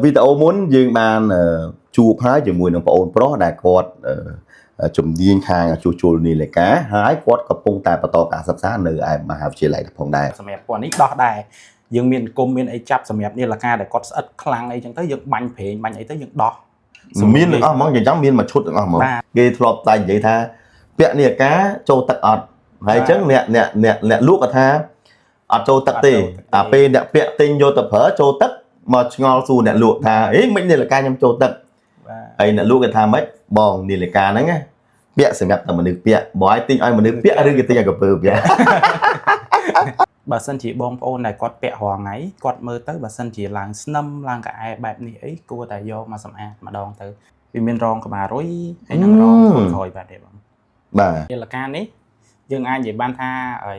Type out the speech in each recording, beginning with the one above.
វីដេអូមុនយើងបានជួបហើយជាមួយនឹងប្អូនប្រុសដែលគាត់ជំនាញខាងជួសជុលនាឡិកាហើយគាត់កំពុងតែបន្តការសិក្សានៅឯមហាវិទ្យាល័យផងដែរ សម្រាប់ពណ៌នេះដោះដែរយើងមានគុំមានអីចាប់សម្រាប់នាឡិកាដែលគាត់ស្អិតខ្លាំងអីចឹងទៅយើងបាញ់ប្រេងបាញ់អីទៅយើងដោះ មានទាំងអស់ហ្មងយ៉ាងចឹងមានមួយឈុតទាំងអស់ហ្មង បាទ គេធ្លាប់តែនិយាយថាពាក់នាឡិកាចូលទឹកអត់ហើយអញ្ចឹងអ្នកអ្នកអ្នកអ្នកលក់ក៏ថាអត់ចូលទឹកទេអាពេលអ្នកពាក់ទិញយកទៅប្រើចូលទឹកមកឆ្ងល់សួរអ្នកលក់ថាអេមិននាឡិកាខ្ញុំចូលទឹក បាទ ហើយអ្នកលក់គេថាម៉េចបងនាឡិកាហ្នឹងណាពាក់សម្រាប់តែមនុស្សពាក់បើឲ្យទិញឲ្យមនុស្សពាក់ឬគេទិញឲ្យកពើពាក់ បើសិនជាបងប្អូនដែលគាត់ពាក់រាល់ថ្ងៃគាត់មើលទៅបើសិនជាឡើងស្នឹមឡើងកៅអែបែបនេះអីគួរតែយកមកសម្អាតម្ដងទៅវាមានរងក្បាលរុយហើយនឹងរងខ្លួនក្រោយបែបនេះបង បាទ នាឡិកានេះយើងអាចនិយាយបានថាអី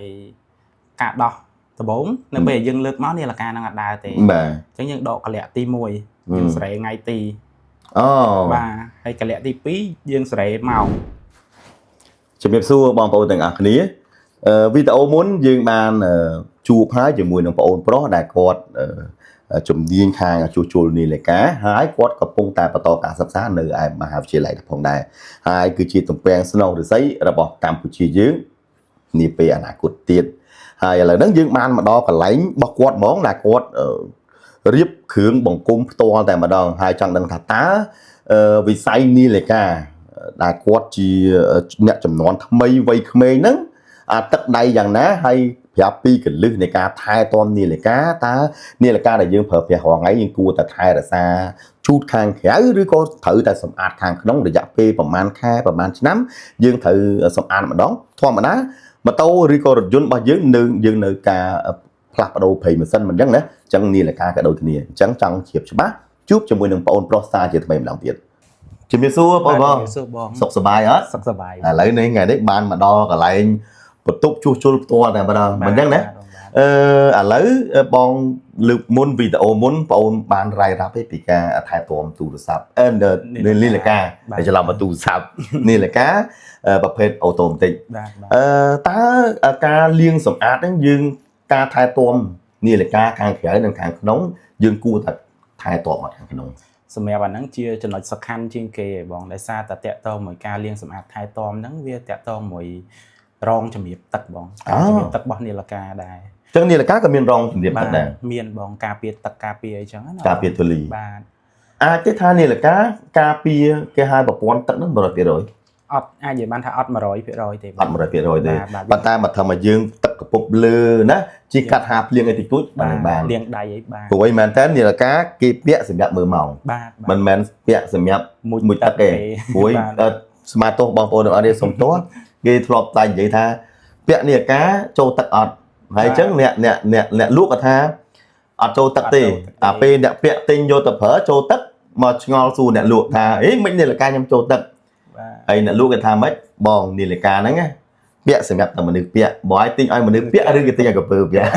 ការដោះដំបូងនៅពេលយើងលើកមកនាឡិកាហ្នឹងអត់ដើរទេ បាទ អញ្ចឹងយើងដកកលៈទី1យើងស្រែថ្ងៃទី អូ បាទហើយកលៈទី2យើងស្រែម៉ោង ជំរាបសួរបងប្អូនទាំងអស់គ្នាវីដេអូមុនយើងបានជួបហើយជាមួយនឹងប្អូនប្រុសដែលគាត់ជំនាញខាងជួសជុលនាឡិកាហើយគាត់កំពុងតែបន្តការសិក្សានៅឯមហាវិទ្យាល័យផងដែរហើយគឺជាទំពាំងស្នងឫស្សីរបស់កម្ពុជាយើងនាពេលអនាគតទៀតហើយឥឡូវហ្នឹងយើងបានមកដល់កន្លែងរបស់គាត់ហ្មងដែលគាត់រៀបគ្រឿងបង្គំផ្ទាល់តែម្ដងហើយចង់ដឹងថាតើវិស័យនាឡិកាដែលគាត់ជាអ្នកចំនួនថ្មីវ័យក្មេងហ្នឹងអាទឹកដៃយ៉ាងណាហើយប្រាប់ពីកលឹះនៃការថែទាំនាឡិកាតើនាឡិកាដែលយើងប្រើប្រាស់រាល់ថ្ងៃយើងគួរតែថែរក្សាជូតខាងក្រៅឬក៏ត្រូវតែសម្អាតខាងក្នុងរយៈពេលប្រហែលខែប្រហែលឆ្នាំយើងត្រូវសម្អាតម្ដងធម្មតាម៉ូតូឬក៏រថយន្តរបស់យើងនៅយើងនៅការផ្លាស់ប្ដូរប្រេងម៉ាស៊ីនមិនអញ្ចឹងណាអញ្ចឹងនាឡិកាក៏ដូចគ្នាអញ្ចឹងចង់ជ្រាបច្បាស់ជួបជាមួយនឹងប្អូនប្រុសសាជាថ្មីម្ដងទៀតជំរាបសួរបងបង បាទជំរាបសួរបង សុខសប្បាយអត់ សុខសប្បាយ ឥឡូវនេះថ្ងៃនេះបានមកដល់កន្លែងបន្ទប់ជួសជុលផ្ទាល់តែម្ដងមិនអញ្ចឹងណា បាទបាទ អឺឥឡូវបងលើកមុនវីដេអូមុនបងអូនបានរាយរាប់ឯពីការថែទាំទូរស័ព្ទអឺនាឡិកាតែច្រឡំមកទូរស័ព្ទនាឡិកាប្រភេទ automatic បាទបាទ អឺតើការលាងសម្អាតហ្នឹងយើងការថែទាំនាឡិកាខាងក្រៅនិងខាងក្នុងយើងគួរតែថែទាំអត់ខាងក្នុង សម្រាប់អាហ្នឹងជាចំណុចសំខាន់ជាងគេឯងបងដោយសារតែតាក់ទងមួយការលាងសម្អាតថែទាំហ្នឹងវាតាក់ទងមួយរងជំរាបទឹកបងជំរាបទឹករបស់នាឡិកាដែរ អញ្ចឹងនាឡិកាក៏មានរងជំរាបទឹកដែរ មានបងការពារទឹកការពារអីចឹងណា ការពារធូលី បាទ អាចទេថានាឡិកាការពារគេហៅប្រព័ន្ធទឹកហ្នឹង100% អត់អាចនិយាយបានថាអត់100%ទេ អត់100%ទេ បាទបាទ ប៉ុន្តែបើធ្វើមកយើងទឹកកពុបលើណាជីកាត់ហាភ្លៀងអីតិចតួចបាននឹងបាន លាងដៃអីបាន ព្រោះអីមែនតើនាឡិកាគេពាក់សម្រាប់មើលម៉ោង បាទ មិនមែនពាក់សម្រាប់មួយទឹកទេព្រោះ បាទ អឺស្មាទោសបងប្អូនទាំងអស់នេះសុំទោសគេធ្លាប់តែនិយាយថាពាក់នាឡិកាចូលទឹកអត់ហើយអញ្ចឹងអ្នកអ្នកអ្នកអ្នកលក់ក៏ថាអត់ចូលទឹកទេអាពេលអ្នកពាក់ទិញយកទៅប្រើចូលទឹកមកឆ្ងល់សួរអ្នកលក់ថាអេមិននាឡិកាខ្ញុំចូលទឹក បាទ ហើយអ្នកលក់គេថាម៉េចបងនាឡិកាហ្នឹងណាពាក់សម្រាប់តែមនុស្សពាក់បើឲ្យទិញឲ្យមនុស្សពាក់ឬគេទិញឲ្យកពើពាក់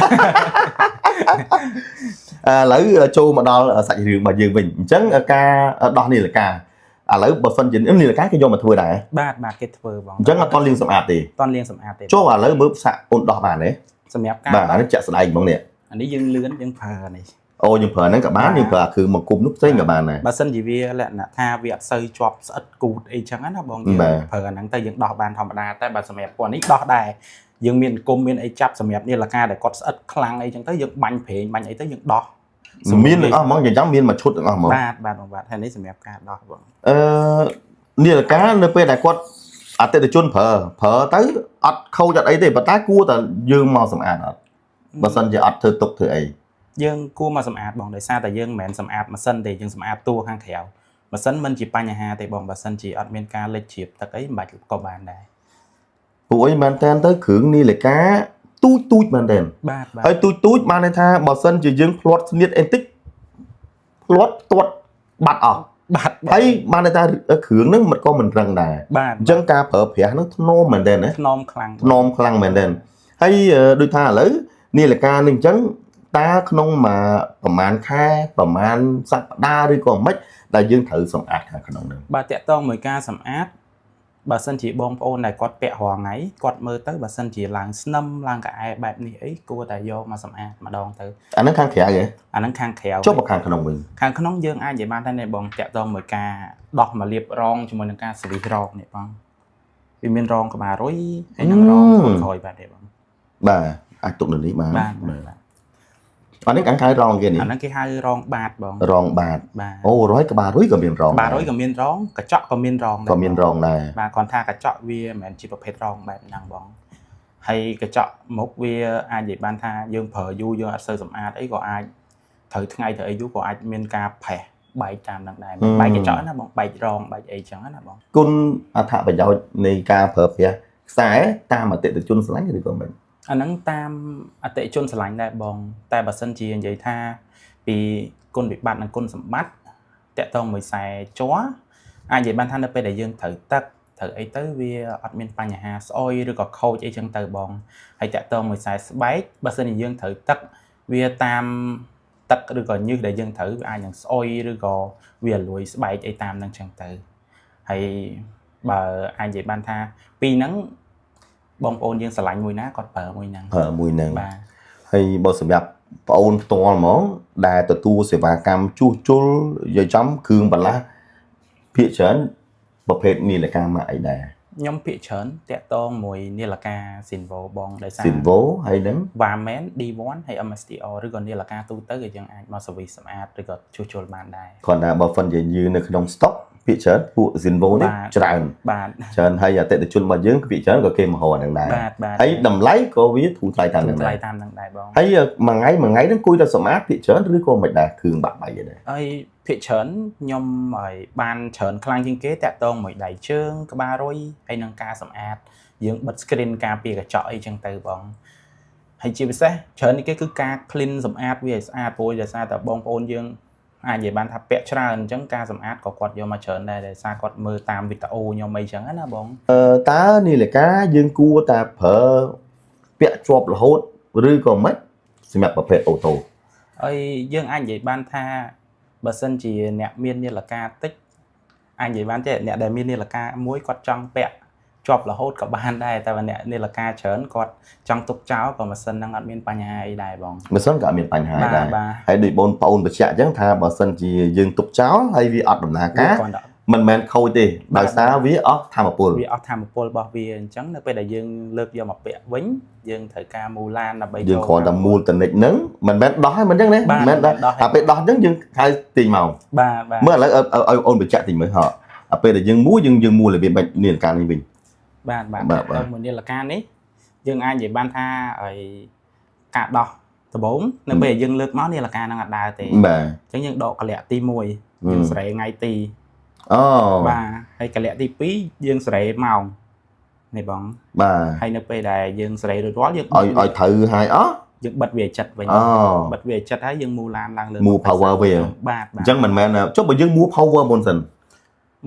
ឥឡូវចូលមកដល់សាច់រឿងរបស់យើងវិញអញ្ចឹងការដោះនាឡិកាឥឡូវបើសិនជានាឡិកាគេយកមកធ្វើដែរ បាទបាទគេធ្វើបង អញ្ចឹងអត់តន់លាងសម្អាតទេ អត់លាងសម្អាតទេ ចូលឥឡូវមើលសាក់អូនដោះបានទេ សម្រាប់ការ បាទអានេះចាក់ស្ដែងហ្មងនេះ អានេះយើងលឿនយើងប្រើអានេះ អូយើងប្រើហ្នឹងក៏បានយើងប្រើគឺមកគុំនោះផ្សេងក៏បានដែរ បើសិនជាវាលក្ខណៈថាវាអត់សូវជាប់ស្អិតគូតអីចឹងណាបងយើង បាទ ប្រើអាហ្នឹងទៅយើងដោះបានធម្មតាតែបើសម្រាប់ពណ៌នេះដោះដែរយើងមានគុំមានអីចាប់សម្រាប់នាឡិកាដែលគាត់ស្អិតខ្លាំងអីចឹងទៅយើងបាញ់ប្រេងបាញ់អីទៅយើងដោះ មានទាំងអស់ហ្មងយ៉ាងចឹងមានមួយឈុតទាំងអស់ហ្មង បាទបាទបងបាទហើយនេះសម្រាប់ការដោះបង អឺនាឡិកានៅពេលដែលគាត់អតិថិជនប្រើប្រើទៅអត់ខូចអត់អីទេប៉ុន្តែគួរតែយើងមកសម្អាតអត់បើសិនជាអត់ធ្វើទុកធ្វើអី យើងគួរមកសម្អាតបងដោយសារតែយើងមិនមែនសម្អាតម៉ាស៊ីនទេយើងសម្អាតតួខាងក្រៅម៉ាស៊ីនមិនជាបញ្ហាទេបងបើសិនជាអត់មានការលេចជ្រាបទឹកអីមិនបាច់ក៏បានដែរ ពួកអីមែនតែនទៅគ្រឿងនាឡិកាទូចទូចមែនតែន បាទបាទ ហើយទូចទូចបានន័យថាបើសិនជាយើងភ្លាត់ស្នៀតអីតិចភ្លាត់ផ្ទាត់បាត់អស់ បាទ ហើយបានន័យថាគ្រឿងហ្នឹងមិនក៏មិនរឹងដែរ បាទ អញ្ចឹងការប្រើប្រាស់ហ្នឹងធ្នមមែនតែនណា ថ្នមខ្លាំង ធ្នមខ្លាំងមែនទែនហើយដូចថាឥឡូវនាឡិកានេះអញ្ចឹងតើក្នុងមួយប្រហែលខែប្រហែលសប្តាហ៍ឬក៏មិនដែលយើងត្រូវសម្អាតខាងក្នុងហ្នឹង បាទតាក់ទងមួយការសម្អាត បើសិនជាបងប្អូនដែលគាត់ពាក់រាល់ថ្ងៃគាត់មើលទៅបើសិនជាឡើងស្នឹមឡើងកែបែបនេះអីគួរតែយកមកសម្អាតម្ដងទៅ។ អាហ្នឹងខាងក្រៅហ៎? អាហ្នឹងខាងក្រៅ។ ចុះបើខាងក្នុងវិញ? ខាងក្នុងយើងអាចនិយាយបានថានេះបងតាក់ទងមួយការដោះមកលាបរងជាមួយនឹងការ service រងនេះបងវាមានរងក្បាលរុយហើយនឹងរងក្រោយបែបនេះបង។ បាទអាចទុកនៅនេះបាន។ បាទបាទ។ អានេះខាងក្រៅរងគេនេះ អាហ្នឹងគេហៅរងបាតបង។ រងបាត។ បាទ។ អូរយក្បាលរុយក៏មានរង ក្បាលរុយក៏មានរងកញ្ចក់ក៏មានរងដែរ ក៏មានរងដែរ។ បាទគ្រាន់ថាកញ្ចក់វាមិនមែនជាប្រភេទរងបែបហ្នឹងបងហើយកញ្ចក់មុខវាអាចនិយាយបានថាយើងប្រើយូរយើងអត់សូវសម្អាតអីក៏អាចត្រូវថ្ងៃត្រូវអីយូរក៏អាចមានការផេះបែកតាមហ្នឹងដែរមិនបែកកញ្ចក់ណាបងបែករងបែកអីចឹងណាបង។ គុណអត្ថប្រយោជន៍នៃការប្រើប្រាស់ខ្សែតាមអតិថិជនស្រឡាញ់ឬក៏មិន អាហ្នឹងតាមអតិថិជនស្រឡាញ់ដែរបង តែបើសិនជានិយាយថាពីគុណវិបត្តិនិងគុណសម្បត្តិតាក់ទងមួយខ្សែជ័រអាចនិយាយបានថានៅពេលដែលយើងត្រូវទឹកត្រូវអីទៅវាអត់មានបញ្ហាស្អុយឬក៏ខូចអីចឹងទៅបងហើយតាក់ទងមួយខ្សែស្បែកបើសិនជាយើងត្រូវទឹកវាតាមទឹកឬក៏ញើសដែលយើងត្រូវវាអាចនឹងស្អុយឬក៏វាលួយស្បែកអីតាមហ្នឹងចឹងទៅហើយបើអាចនិយាយបានថាពីរហ្នឹងបងប្អូនយើងស្រឡាញ់មួយណាគាត់ប្រើមួយហ្នឹង។ ប្រើមួយហ្នឹង។ បាទ។ ហើយបើសម្រាប់ប្អូនផ្ទាល់ហ្មងដែលទទួលសេវាកម្មជួសជុលនិយាយចំគ្រឿងបន្លាស់ភាគច្រើនប្រភេទនាឡិកាម៉ាកអីដែរ? ខ្ញុំភាគច្រើនតាក់ទងមួយនាឡិកា Zenvo បងដោយសារ Zenvo ហើយនឹង Warman D1 ហើយ MSTR ឬក៏នាឡិកាទូទៅក៏យើងអាចមក service សម្អាតឬក៏ជួសជុលបានដែរ។ គ្រាន់តែបើហ្វិនជាយើងនៅក្នុង stock ភាគច្រើនពួក Zenvo នេះ បាទ ច្រើន បាទ។ ច្រើនហើយអតិថិជនរបស់យើងភាគច្រើនក៏គេមករកអាហ្នឹងដែរ បាទបាទ។ ហើយតម្លៃក៏វាធូរថ្លៃតាមហ្នឹង ថ្លៃ ដែរ តាមហ្នឹងដែរបង។ ហើយមួយថ្ងៃមួយថ្ងៃហ្នឹងគួយតែសម្អាតភាគច្រើនឬក៏មិនដែរគ្រឿងបាក់បែកដែរ? ហើយភាគច្រើនខ្ញុំឲ្យបានច្រើនខ្លាំងជាងគេតាក់ទងមួយដៃជើងក្បាលរុយហើយនឹងការសម្អាតយើងបិទ screen ការពារកញ្ចក់អីចឹងទៅបងហើយជាពិសេសច្រើននេះគេគឺការ clean សម្អាតវាឲ្យស្អាតព្រោះដោយសារតែបងប្អូនយើងអាចនិយាយបានថាពាក់ច្រើនអញ្ចឹងការសម្អាតក៏គាត់យកមកច្រើនដែរដោយសារគាត់មើលតាមវីដេអូខ្ញុំអីចឹងណាបង។ តើនាឡិកាយើងគួរតែប្រើពាក់ជាប់រហូតឬក៏មិនសម្រាប់ប្រភេទ auto? ហើយយើងអាចនិយាយបានថាបើសិនជាអ្នកមាននាឡិកាតិចអាចនិយាយបានទេអ្នកដែលមាននាឡិកាមួយគាត់ចង់ពាក់ជាប់រហូតក៏បានដែរតែបើអ្នកនាឡិកាច្រើនគាត់ចង់ទុកចោលក៏ម៉ាស៊ីនហ្នឹងអត់មានបញ្ហាអីដែរបង។ ម៉ាស៊ីនក៏អត់មានបញ្ហា បាទ ដែរ។ បាទ។ ហើយដូចបងប្អូនបញ្ជាក់អញ្ចឹងថាបើសិនជាយើងទុកចោលហើយវាអត់ដំណើរការ វាគ្រាន់តែ មិនមែនខូចទេដោយសារវាអស់ថាមពល។ វាអស់ថាមពលរបស់វាអញ្ចឹងនៅពេលដែលយើងលើកយកមកពាក់វិញយើងត្រូវការមូឡានដើម្បី យើងគ្រាន់តែមូលតនិចហ្នឹងមិនមែនដោះហើយមិនអញ្ចឹងណា បាទ មិនមែនដោះ ដោះ អាពេលដោះអញ្ចឹងយើងហៅទាញមក បាទបាទ។ មើលឥឡូវឲ្យអូនបញ្ជាក់តិចមើលហ៎អាពេលដែលយើងមួយើងយើងមួរបៀបម៉េចនាឡិកានេះវិញ? បាទបាទ។ បាទបាទ។ ទៅមួយនាឡិកានេះយើងអាចនិយាយបានថាឲ្យការដោះដំបូងនៅពេលដែលយើងលើកមកនាឡិកាហ្នឹងអត់ដើរទេ បាទ។ អញ្ចឹងយើងដកកលៈទី1យើងស្រេថ្ងៃទី អូ បាទហើយកលៈទី2យើងស្រេម៉ោងនេះបង បាទ។ ហើយនៅពេលដែលយើងស្រេរួចរាល់យើង ឲ្យឲ្យត្រូវហើយអស់ យើងបិទវាឲ្យចិត្តវិញ អូ បិទវាឲ្យចិត្តហើយយើងមូឡានឡើងលើ មូ power វា បាទបាទ។ អញ្ចឹងមិនមែនចុះបើយើងមួ power មុនសិន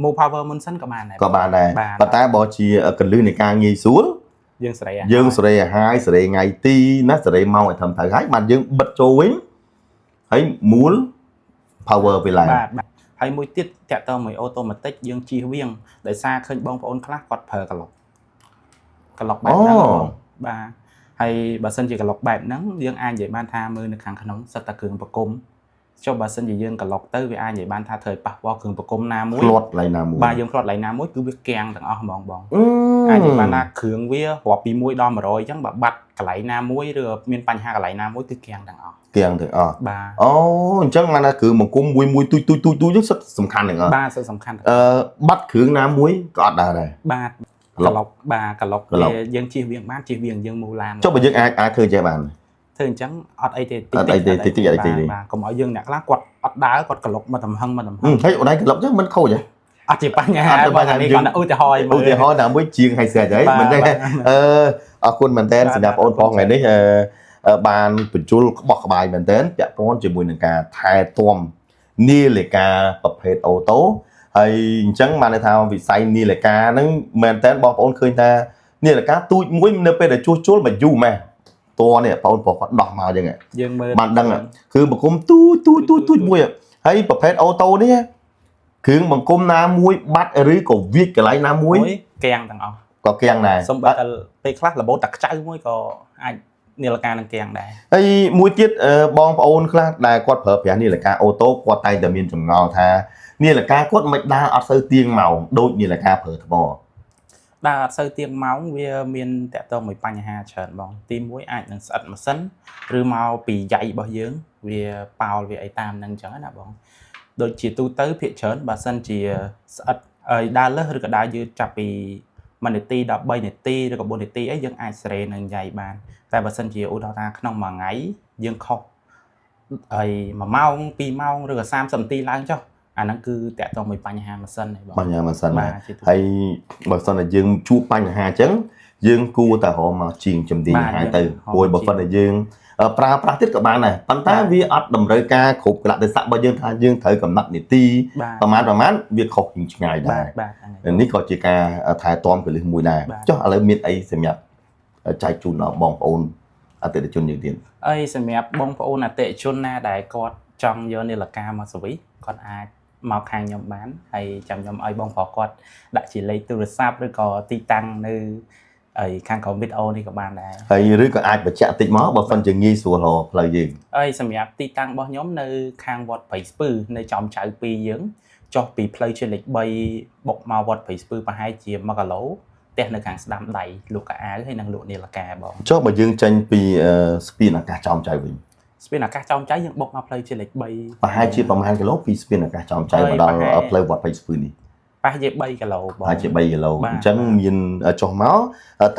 មូ power មុនសិនក៏បានដែរ។ ក៏បានដែរ។ បាទ។ ប៉ុន្តែបើជាកលឹះនៃការងាយស្រួល យើងស្រេឲ្យ យើងសេរីឲ្យហើយសេរីថ្ងៃទីណាសេរីម៉ោងឲ្យត្រឹមត្រូវហើយបានយើងបិទចូលវិញហើយមូល power វាឡើង បាទបាទហើយមួយទៀតតាក់ទងមួយ automatic យើងជៀសវាងដោយសារឃើញបងប្អូនខ្លះគាត់ប្រើក្លុកក្លុកបែបហ្នឹងបងបាទហើយបើសិនជាក្លុកបែបហ្នឹងយើងអាចនិយាយបានថាមើលនៅខាងក្នុងសិតតែគ្រឿងប្រគុំចុះបើសិនជាយើងក្លុកទៅវាអាចនិយាយបានថាត្រូវប៉ះពាល់គ្រឿងប្រគុំណាមួយ ផ្លាត់កន្លែងណាមួយ បាទយើងផ្លាត់កន្លែងណាមួយគឺវាកាំងទាំងអស់ហ្មងបង អឺ អាចនិយាយបានថាគ្រឿងវារាប់ពី1ដល់100អញ្ចឹងបើបាត់កន្លែងណាមួយឬមានបញ្ហាកន្លែងណាមួយគឺកាំងទាំងអស់។ គាំងទាំងអស់ បាទ។ អូអញ្ចឹងបានថាគ្រឿងបង្គំមួយមួយទូចទូចទូចទូចហ្នឹងសិតសំខាន់ទាំងអស់ បាទសិតសំខាន់។ បាត់គ្រឿងណាមួយក៏អត់ដែរដែរ បាទ ក្លុក ក្លុកបាទក្លុក ក្លុក វាយើងជៀសវាងបានជៀសវាងយើងមូឡាន ចុះបើយើងអាចអាចធ្វើចេះបាន ធ្វើអញ្ចឹងអត់អីទេតិច អត់អីទេតិចតិចអត់អីទេ បាទបាទកុំឲ្យយើងអ្នកខ្លះគាត់អត់ដើរគាត់ក្លុកមកតំហឹងមកតំហឹ ហឹ ង មហើយអូនឯងក្លុកចឹងមិនខូចហ៎? អត់ជាបញ្ហា អត់ជាបញ្ហា បងអានេះគាត់ឧទាហរណ៍ឲ្យមើល ឧទាហរណ៍ណាមួយជាងឲ្យស្រេចហើយ បាទ មិនទេ បាទ អឺអរគុណមែនតើ បាទ សម្រាប់បងប្អូនផងថ្ងៃនេះអឺអឺបានបញ្ជុលក្បោះក្បាយមែនតើពាក់ព័ន្ធជាមួយនឹងការថែទាំនាឡិកាប្រភេទ auto ហើយអញ្ចឹងបានន័យថាវិស័យនាឡិកាហ្នឹងមែនតើបងប្អូនឃើញថានាឡិកាទូចមួយនៅពេលដែលជួសជុលមកយូរម៉េះតនេះបងប្អូនប្រុសគាត់ដោះមកអញ្ចឹង យើងមើល បានដឹងគឺបង្គំទូចទូចទូចទូចមួយហើយប្រភេទ auto នេះគ្រឿងបង្គំណាមួយបាត់ឬក៏វាចកន្លែងណាមួយ មួយ គាំងទាំងអស់ ក៏គាំងដែរ សំបីតែពេលខ្លះរបូតតែខ្ចៅមួយក៏អាចនាឡិកានឹងគាំងដែរ ហើយមួយទៀតបងប្អូនខ្លះដែលគាត់ប្រើប្រាស់នាឡិកា auto គាត់តែងតែមានចម្ងល់ថានាឡិកាគាត់មិនដើរអត់សូវទៀងម៉ោងដូចនាឡិកាប្រើថ្ម ដើរអត់សូវទៀងម៉ោងវាមានតាក់ទងមួយបញ្ហាច្រើនបងទី1អាចនឹងស្អិតម៉ាស៊ីនឬមកពីយ៉ៃរបស់យើងវាប៉ោលវាអីតាមនឹងអញ្ចឹងណាបងដូចជាទូទៅភាគច្រើនបើសិនជាស្អិតហើយដើរលើសឬក៏ដើរយឺតចាប់ពី1នាទីដល់3នាទីឬក៏4នាទីអីយើងអាចសេរីនឹងយ៉ៃបានតែបើសិនជាឧទាហរណ៍ថាក្នុងមួយថ្ងៃយើងខុសហើយ1ម៉ោង2ម៉ោងឬក៏30នាទីឡើងចុះអាហ្នឹងគឺតាក់ទងមួយបញ្ហាម៉ាស៊ីនហើយបង បញ្ហាម៉ាស៊ីន បា ដែរ ទជាទូ ហើយបើសិនតែយើងជួបបញ្ហាអញ្ចឹងយើងគួរតែរកមកជាងជំនាញ បាទ ហើយទៅ យើង ព្រោះបើសិនតែយើងប្រើប្រាស់ទៀតក៏បានដែរប៉ុន្តែ បាទ វាអត់តម្រូវការគ្រប់កលៈទេសៈរបស់យើងថាយើងត្រូវកំណត់នាទី បាទ ប្រហែលប្រហែលវាខុសជាងឆ្ងាយដែរ បាទបាទហ្នឹងហើយ នេះក៏ជាការថែទាំកលិះមួយដែរ បាទ ចុះឥឡូវមានអីសម្រាប់ចែកជូនដល់បងប្អូនអតិថិជនយើងទៀត អីសម្រាប់បងប្អូនអតិថិជនណាដែលគាត់ចង់យកនាឡិកាមកសវិសគាត់អាចមកខាងខ្ញុំបានហើយចាំខ្ញុំឲ្យបងប្រុសគាត់ដាក់ជាលេខទូរស័ព្ទឬក៏ទីតាំងនៅអីខាងក្រោមវីដេអូនេះក៏បានដែរ ហើយឬក៏អាចបញ្ជាក់តិចមកបើសិនជាងាយស្រួលរកផ្លូវយើង អីសម្រាប់ទីតាំងរបស់ខ្ញុំនៅខាងវត្តព្រៃស្ពឺនៅចំចៅ2យើងចុះពីផ្លូវជាតិលេខ3បុកមកវត្តព្រៃស្ពឺប្រហែលជា1គីឡូផ្ទះនៅខាងស្ដាំដៃលក់កៅអៅហើយនិងលក់នាឡិកាបង ចុះបើយើងចេញពីស្ពានអាកាសចោមចៅវិញ ស្ពានអាកាសចោមចៅយើងបុកមកផ្លូវជាតិលេខ3 ប្រហែលជាប្រហែលគីឡូពីស្ពានអាកាសចោមចៅមកដល់ ប្រហែល ផ្លូវវត្តព្រៃស្ពឺនេះ ប្រហែលជា3គីឡូបង ប្រហែលជា3គីឡូ បាទ អញ្ចឹងមានចុះមក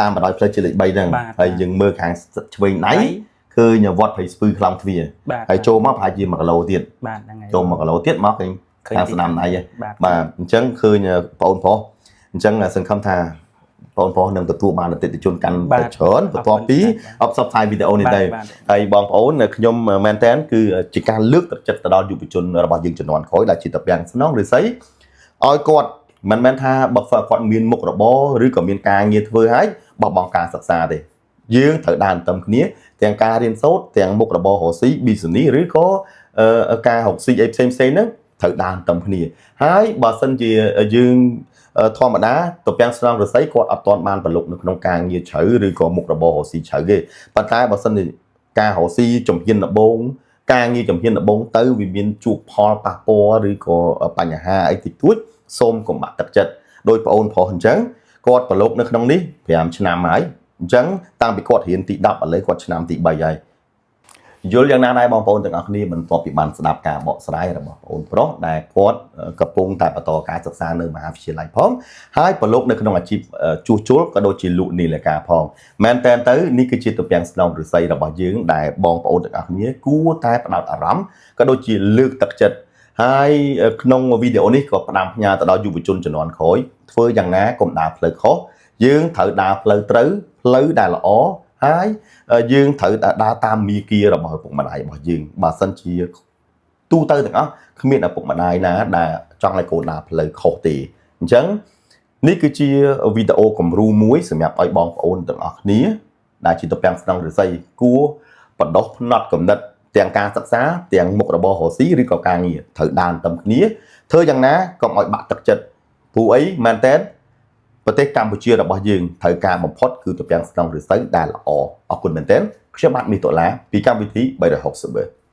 តាមបណ្ដោយផ្លូវជាតិលេខ3ហ្នឹង បាទ ហើយយើងមើលខាងឆ្វេងដៃឃើញវត្តព្រៃស្ពឺខ្លោងទ្វារ បាទ ហើយចូលមកប្រហែលជា1គីឡូទៀត បាទហ្នឹងហើយ ចូល1គីឡូទៀតមកឃើញ ឃើញ ខាងស្ដាំដៃហ៎ បាទ បាទអញ្ចឹងឃើញបងប្អូនប្រុសអញ្ចឹងសង្ឃឹមថាបងប្អូនប្រុសនឹងទទួលបានអតិថិជនកាន់ បាទ តែច្រើនបន្ទាប់ពី អរគុណ អបផ្សព្វផ្សាយវីដេអូនេះទៅ បាទ ហើយបងប្អូនខ្ញុំមែនតើគឺជាការលើកទឹកចិត្តទៅដល់យុវជនរបស់យើងជំនាន់ក្រោយដែលជាតពាំងស្នងឫស្សីឲ្យគាត់មិនមែនថាបើគាត់មានមុខរបរឬក៏មានការងារធ្វើហើយបោះបង់ការសិក្សាទេយើងត្រូវដើរទន្ទឹមគ្នាទាំងការរៀនសូត្រទាំងមុខរបររកស៊ី business ឬក៏ការរកស៊ីអីផ្សេងៗហ្នឹងត្រូវដើរទន្ទឹមគ្នាហើយបើសិនជាយើងធម្មតាតពាំងស្នងឫស្សីគាត់អត់ទាន់បានប្រឡូកនៅក្នុងការងារជ្រៅឬក៏មុខរបររកស៊ីជ្រៅទេប៉ុន្តែបើសិនជាការរកស៊ីជំហានដំបូងការងារជំហានដំបូងទៅវាមានជួបផលប៉ះពាល់ឬក៏បញ្ហាអីតិចតួចសូមកុំបាក់ទឹកចិត្តដោយប្អូនប្រុសអញ្ចឹងគាត់ប្រឡូកនៅក្នុងនេះ5ឆ្នាំហើយអញ្ចឹងតាំងពីគាត់រៀនទី10ឥឡូវគាត់ឆ្នាំទី3ហើយយល់យ៉ាងណាដែរបងប្អូនទាំងអស់គ្នាបន្ទាប់ពីបានស្ដាប់ការបកស្រាយរបស់ប្អូនប្រុសដែលគាត់កំពុងតែបន្តការសិក្សានៅមហាវិទ្យាល័យផងហើយប្រឡូកនៅក្នុងអាជីពជួសជុលក៏ដូចជាលក់នាឡិកាផងមែនតើទៅនេះគឺជាទំពាំងស្នងឫស្សីរបស់យើងដែលបងប្អូនទាំងអស់គ្នាគួរតែផ្ដោតអារម្មណ៍ក៏ដូចជាលើកទឹកចិត្តហើយក្នុងវីដេអូនេះក៏ផ្ដាំផ្ញើទៅដល់យុវជនជំនាន់ក្រោយធ្វើយ៉ាងណាកុំដើរផ្លូវខុសយើងត្រូវដើរផ្លូវត្រូវផ្លូវដែលល្អហើយយើងត្រូវតែដើរតាមមាគ៌ារបស់ឪពុកម្ដាយរបស់យើងបើសិនជាទូទៅទាំងអស់គ្មានឪពុកម្ដាយណាដែលចង់ឲ្យកូនដើរផ្លូវខុសទេអញ្ចឹងនេះគឺជាវីដេអូគំរូមួយសម្រាប់ឲ្យបងប្អូនទាំងអស់គ្នាដែលជាទំពាំងស្នងឫស្សីគួរបដោះផ្នត់គំនិតទាំងការសិក្សាទាំងមុខរបររកស៊ីឬក៏ការងារត្រូវដើរទន្ទឹមគ្នាធ្វើយ៉ាងណាកុំឲ្យបាក់ទឹកចិត្តព្រោះអីមែនតើប្រទេសកម្ពុជារបស់យើងត្រូវការបំផុតគឺទំពាំងស្នងឫស្សីដែលល្អអរគុណមែនទែនខ្ញុំបាទមាសតុលាពីកម្មវិធី360